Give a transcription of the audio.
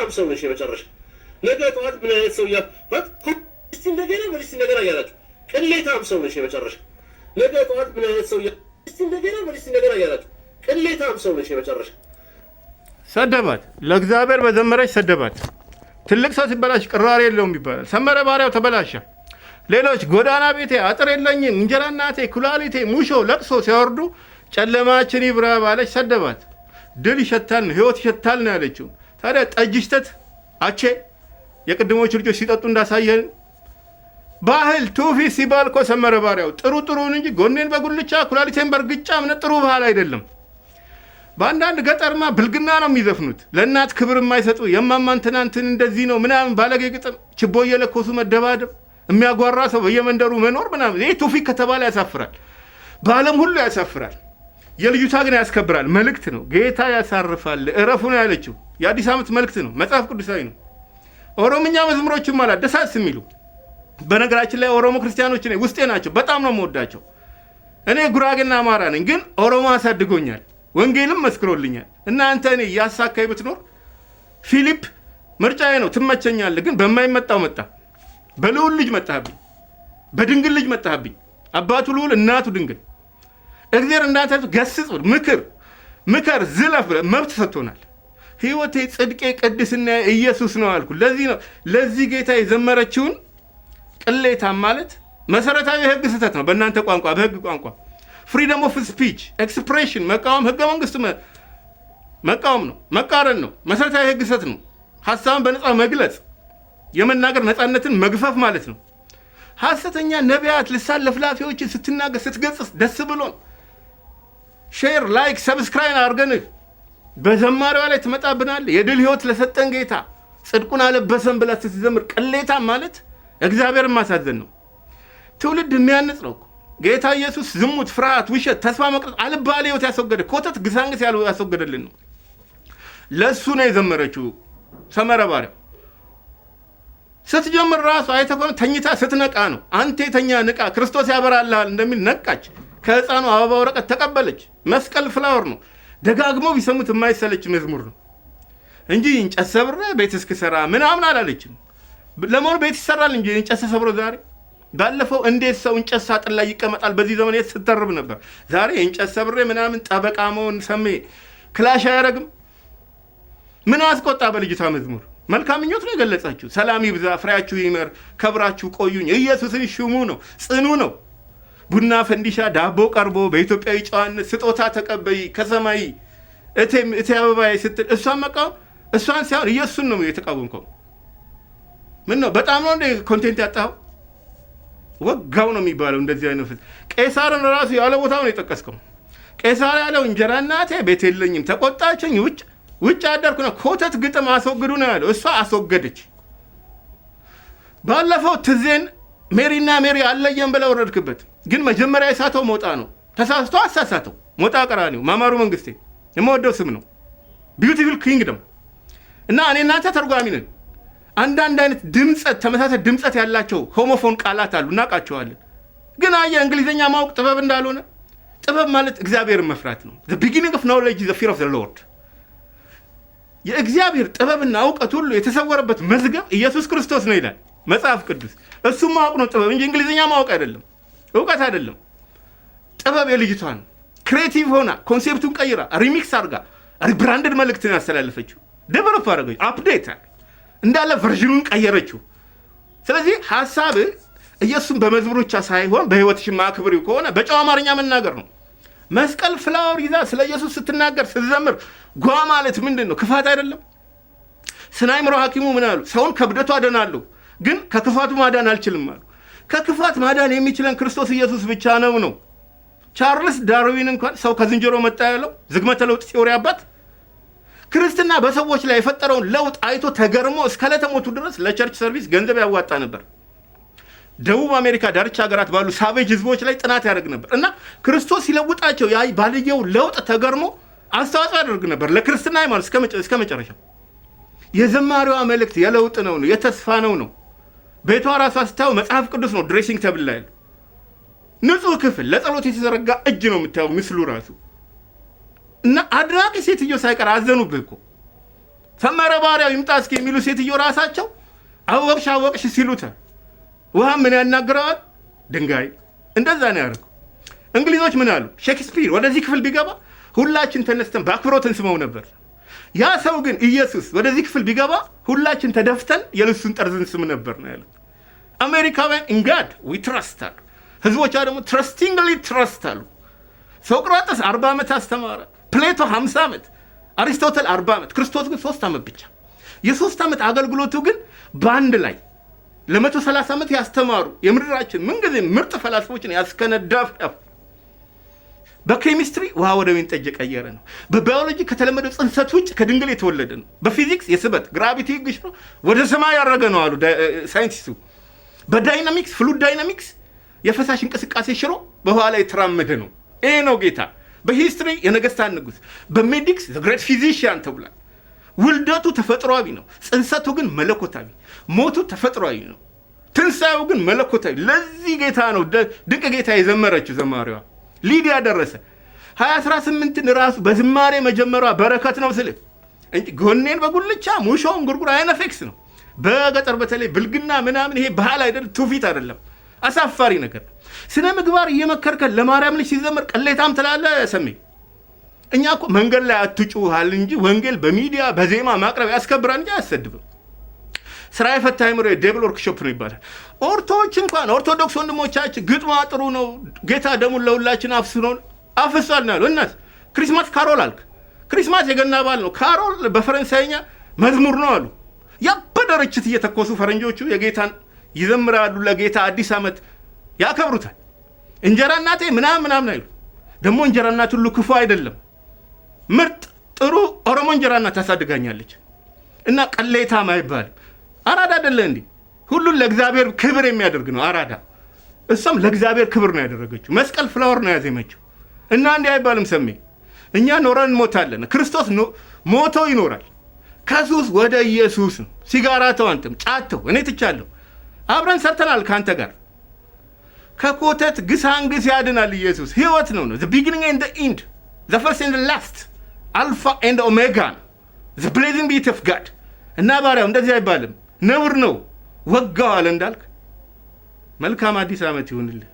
ቅሌታም ሰው ነሽ። የመጨረሻ ነገ ጠዋት ምን አይነት ሰው እስቲ እንደገና በል እስቲ እንደገና እያላችሁ ቅሌታም ሰው ነሽ። የመጨረሻ ነገ ጠዋት ምን አይነት ሰው እስቲ እንደገና በል እስቲ እንደገና እያላችሁ ቅሌታም ሰው ነሽ። የመጨረሻ ሰደባት። ለእግዚአብሔር በዘመረች ሰደባት። ትልቅ ሰው ሲበላሽ ቅራሬ የለውም ይባላል። ሰመረ ባሪያው ተበላሸ። ሌሎች ጎዳና ቤቴ፣ አጥር የለኝም፣ እንጀራ እናቴ፣ ኩላሊቴ፣ ሙሾ፣ ለቅሶ ሲያወርዱ ጨለማችን ይብራ ባለች ሰደባት። ድል ይሸታል ነው፣ ህይወት ይሸታል ነው ያለችው። ታዲያ ጠጅ ሽተት አቼ የቅድሞቹ ልጆች ሲጠጡ እንዳሳየን ባህል ትውፊት ሲባል እኮ ሰመረ ባሪያው ጥሩ ጥሩን እንጂ ጎኔን በጉልቻ ኩላሊቴን በእርግጫ እምነት ጥሩ ባህል አይደለም። በአንዳንድ ገጠርማ ብልግና ነው የሚዘፍኑት። ለእናት ክብር የማይሰጡ የማማን ትናንትን እንደዚህ ነው ምናምን ባለጌ ግጥም፣ ችቦ እየለኮሱ መደባደብ፣ የሚያጓራ ሰው በየመንደሩ መኖር ምናምን። ይህ ትውፊት ከተባለ ያሳፍራል፣ በዓለም ሁሉ ያሳፍራል። የልጅቷ ግን ያስከብራል። መልእክት ነው። ጌታ ያሳርፋል፣ እረፉ ነው ያለችው። የአዲስ ዓመት መልእክት ነው፣ መጽሐፍ ቅዱሳዊ ነው። ኦሮምኛ መዝሙሮችም አላት ደሳስ የሚሉ። በነገራችን ላይ ኦሮሞ ክርስቲያኖች እኔ ውስጤ ናቸው፣ በጣም ነው የምወዳቸው። እኔ ጉራጌና አማራ ነኝ፣ ግን ኦሮሞ አሳድጎኛል፣ ወንጌልም መስክሮልኛል። እናንተ እኔ እያሳካኝ ብትኖር ፊሊፕ ምርጫዬ ነው፣ ትመቸኛለህ። ግን በማይመጣው መጣ። በልዑል ልጅ መጣህብኝ፣ በድንግል ልጅ መጣህብኝ። አባቱ ልዑል፣ እናቱ ድንግል። እግዚአብሔር እንዳንተ ገስጽ፣ ምክር ምከር፣ ዝለፍ መብት ሰጥቶናል። ህይወቴ፣ ጽድቄ፣ ቅድስና ኢየሱስ ነው አልኩ። ለዚህ ነው ለዚህ ጌታ የዘመረችውን ቅሌታም ማለት መሰረታዊ የህግ ስህተት ነው። በእናንተ ቋንቋ፣ በህግ ቋንቋ freedom of speech expression መቃወም ህገ መንግስቱ መቃወም ነው፣ መቃረን ነው፣ መሰረታዊ የህግ ስህተት ነው። ሀሳብን በነፃ መግለጽ የመናገር ነፃነትን መግፈፍ ማለት ነው። ሐሰተኛ ነቢያት፣ ልሳን ለፍላፊዎችን ስትናገር ስትገስጽ ደስ ብሎን share፣ like፣ subscribe አድርገንህ በዘማሪዋ ላይ ትመጣብናለህ። የድል ህይወት ለሰጠን ጌታ ጽድቁን አለበሰን ብላ ስትዘምር ቅሌታም ማለት እግዚአብሔርን ማሳዘን ነው። ትውልድ የሚያንጽ ነው እኮ። ጌታ ኢየሱስ ዝሙት፣ ፍርሃት፣ ውሸት፣ ተስፋ መቁረጥ፣ አልባሌ ህይወት ያስወገደ፣ ኮተት ግሳንግስ ያሉ ያስወገደልን ነው። ለእሱ ነው የዘመረችው ሰመረ ባሪያው። ስትጀምር ራሱ አይተህ ከሆነ ተኝታ ስትነቃ ነው። አንተ የተኛ ንቃ፣ ክርስቶስ ያበራልሃል እንደሚል ነቃች። ከህፃኑ አበባ ወረቀት ተቀበለች። መስቀል flower ነው። ደጋግሞ ቢሰሙት የማይሰለች መዝሙር ነው እንጂ እንጨት ሰብሬ ቤት እስክሰራ ምናምን አላለችም። ለመሆኑ ቤት ይሰራል እንጂ እንጨት ተሰብሮ ዛሬ? ባለፈው እንዴት ሰው እንጨት ሳጥን ላይ ይቀመጣል? በዚህ ዘመን የት ስተርብ ነበር። ዛሬ እንጨት ሰብሬ ምናምን ጠበቃ መሆን ሰሜ clash አያደርግም። ምን አስቆጣ በልጅቷ መዝሙር? መልካም ምኞት ነው የገለጸችው። ሰላም ይብዛ፣ ፍሬያችሁ ይመር፣ ከብራችሁ ቆዩኝ፣ ኢየሱስን ሹሙ ነው፣ ጽኑ ነው። ቡና ፈንዲሻ ዳቦ ቀርቦ በኢትዮጵያዊ ጨዋነት ስጦታ ተቀበይ ከሰማይ እቴ አበባዬ ስትል እሷን መቃወም እሷን ሳይሆን ኢየሱስን ነው የተቃወምከው። ምን ነው በጣም ነው እንደ content ያጣኸው? ወጋው ነው የሚባለው እንደዚህ አይነት ቄሳርን ራሱ ያለ ቦታው ነው የጠቀስከው። ቄሳር ያለው እንጀራ እናቴ ቤት የለኝም ተቆጣችኝ፣ ውጭ ውጭ አደርኩ ነው። ኮተት ግጥም አስወግዱ ነው ያለው። እሷ አስወገደች። ባለፈው ትዜን ሜሪና ሜሪ አለየም ብለህ ወረድክበት። ግን መጀመሪያ የሳተው ሞጣ ነው። ተሳስቶ አሳሳተው። ሞጣ ቀራኒው ማማሩ መንግስቴ የምወደው ስም ነው። Beautiful kingdom እና እኔ እናንተ ተርጓሚ ነን። አንዳንድ አይነት ድምፀት ተመሳሳይ ድምፀት ያላቸው homophone ቃላት አሉ፣ እናውቃቸዋለን። ግን አየህ እንግሊዝኛ ማወቅ ጥበብ እንዳልሆነ። ጥበብ ማለት እግዚአብሔርን መፍራት ነው። The beginning of knowledge is the fear of the Lord። የእግዚአብሔር ጥበብና እውቀት ሁሉ የተሰወረበት መዝገብ ኢየሱስ ክርስቶስ ነው ይላል መጽሐፍ ቅዱስ። እሱም ማወቅ ነው ጥበብ እንጂ እንግሊዝኛ ማወቅ አይደለም፣ እውቀት አይደለም። ጥበብ የልጅቷ ነው። Creative ሆና concept ኡን ቀይራ remix አድርጋ rebranded መልእክትን ያስተላለፈችው develop አደረገች፣ update እንዳለ version ኑን ቀየረችው። ስለዚህ ሀሳብ ኢየሱስን በመዝሙር ብቻ ሳይሆን በህይወትሽ ማክብሪው ከሆነ በጨዋ አማርኛ መናገር ነው። መስቀል flower ይዛ ስለ ኢየሱስ ስትናገር ስትዘምር ጓ ማለት ምንድን ነው? ክፋት አይደለም? ስነ አእምሮ ሐኪሙ ምን አሉ? ሰውን ከብደቱ አድናለሁ፣ ግን ከክፋቱ ማዳን አልችልም አሉ። ከክፋት ማዳን የሚችለን ክርስቶስ ኢየሱስ ብቻ ነው ነው። ቻርልስ ዳርዊን እንኳን ሰው ከዝንጀሮ መጣ ያለው ዝግመተ ለውጥ theory አባት ክርስትና በሰዎች ላይ የፈጠረውን ለውጥ አይቶ ተገርሞ እስከ ዕለተ ሞቱ ድረስ ለ church service ገንዘብ ያዋጣ ነበር። ደቡብ አሜሪካ ዳርቻ ሀገራት ባሉ savage ህዝቦች ላይ ጥናት ያደርግ ነበር እና ክርስቶስ ሲለውጣቸው ያ ባልየው ለውጥ ተገርሞ አስተዋጽኦ ያደርግ ነበር ለክርስትና ሃይማኖት እስከ መጨረሻው። የዘማሪዋ መልእክት የለውጥ ነው ነው የተስፋ ነው ነው። ቤቷ ራሷ ስታየው መጽሐፍ ቅዱስ ነው dressing table ላይ ያለው ንጹህ ክፍል ለጸሎት የተዘረጋ እጅ ነው የምታየው ምስሉ ራሱ እና አድናቂ ሴትዮ ሳይቀር አዘኑብህ እኮ። ሰመረ ባሪያው ይምጣ እስኪ የሚሉ ሴትዮ ራሳቸው አወቅሽ አወቅሽ ሲሉታል። ውሃ ምን ያናግረዋል? ድንጋይ። እንደዛ ነው ያደርገው። እንግሊዞች ምን አሉ? ሼክስፒር ወደዚህ ክፍል ቢገባ ሁላችን ተነስተን በአክብሮት እንስመው ነበር። ያ ሰው ግን ኢየሱስ ወደዚህ ክፍል ቢገባ ሁላችን ተደፍተን የልብሱን ጠርዝ እንስም ነበር ነው ያሉት። አሜሪካውያን "In God we trust" አሉ። ህዝቦቿ ደግሞ "Trustingly trust" አሉ። ሶቅራጥስ 40 ዓመት አስተማረ። ፕሌቶ 50 ዓመት፣ አሪስቶተል 40 ዓመት፣ ክርስቶስ ግን 3 ዓመት ብቻ። የ3 ዓመት አገልግሎቱ ግን በአንድ ላይ ለ130 ዓመት ያስተማሩ የምድራችን ምንጊዜ ምርጥ ፈላስፎችን ያስከነዳ። በኬሚስትሪ ውሃ ወደ ወይን ጠጅ የቀየረ ነው። በባዮሎጂ ከተለመደው ጽንሰት ውጭ ከድንግል የተወለደ ነው። በፊዚክስ የስበት gravity ህግ ሽሮ ወደ ሰማይ ያረገ ነው አሉ ሳይንቲስቱ። በ dynamics፣ fluid dynamics የፈሳሽ እንቅስቃሴ ሽሮ በውሃ ላይ የተራመደ ነው። ይሄ ነው ጌታ። በ history የነገስታት ንጉስ፣ በ medics great physician ተብሏል። ውልደቱ ተፈጥሯዊ ነው። ጽንሰቱ ግን መለኮታዊ። ሞቱ ተፈጥሯዊ ነው። ትንሣኤው ግን መለኮታዊ። ለዚህ ጌታ ነው ድንቅ ጌታ የዘመረችው ዘማሪዋ ሊዲያ ደረሰ። 2018ን ራሱ በዝማሬ መጀመሯ በረከት ነው ስልህ እንጂ ጎኔን በጉልቻ ሙሾውን ጉርጉር አይነፌክስ ነው። በገጠር በተለይ ብልግና ምናምን ይሄ ባህል አይደለም፣ ትውፊት አይደለም፣ አሳፋሪ ነገር ነው። ስነ ምግባር እየመከርከን ለማርያም ልጅ ሲዘመር ቅሌታም ትላለህ። ሰሜ እኛ እኮ መንገድ ላይ አትጩሃል እንጂ ወንጌል በሚዲያ በዜማ ማቅረብ ያስከብራል እንጂ አያሰድብም። ስራ የፈታ አይምሮ የ devil workshop ነው ይባላል። ኦርቶዎች እንኳን ኦርቶዶክስ ወንድሞቻችን ግጥሟ ጥሩ ነው፣ ጌታ ደሙን ለሁላችን አፍስኖ አፍሷል ነው ያሉ። እናስ Christmas carol አልክ። Christmas የገና በዓል ነው። Carol በፈረንሳይኛ መዝሙር ነው አሉ። ያበደ ርችት እየተኮሱ ፈረንጆቹ የጌታን ይዘምራሉ። ለጌታ አዲስ ዓመት ያከብሩታል። እንጀራ እናቴ ምናምን ምናምን አይሉ። ደግሞ እንጀራ እናት ሁሉ ክፉ አይደለም። ምርጥ ጥሩ ኦሮሞ እንጀራ እናት ታሳድጋኛለች። እና ቅሌታም አይባልም። አራዳ አይደለ እንዴ? ሁሉን ለእግዚአብሔር ክብር የሚያደርግ ነው አራዳ። እሷም ለእግዚአብሔር ክብር ነው ያደረገችው። መስቀል ፍላወር ነው ያዜመችው። እና እንዲህ አይባልም። ሰሜ እኛ ኖረን እንሞታለን። ክርስቶስ ሞቶ ይኖራል። ከሱስ ወደ ኢየሱስ ነው። ሲጋራ ተው፣ አንተም ጫት ተው፣ እኔ ትቻለሁ። አብረን ሰርተናል ከአንተ ጋር። ከኮተት ግሳንግስ ያድናል ኢየሱስ። ህይወት ነው፣ the beginning and end, the first and last, alpha and omega ነው፣ the blessing beauty of God። እና ባሪያው እንደዚህ አይባልም፣ ነውር ነው። ወጋዋል እንዳልክ መልካም አዲስ ዓመት ይሁንልህ።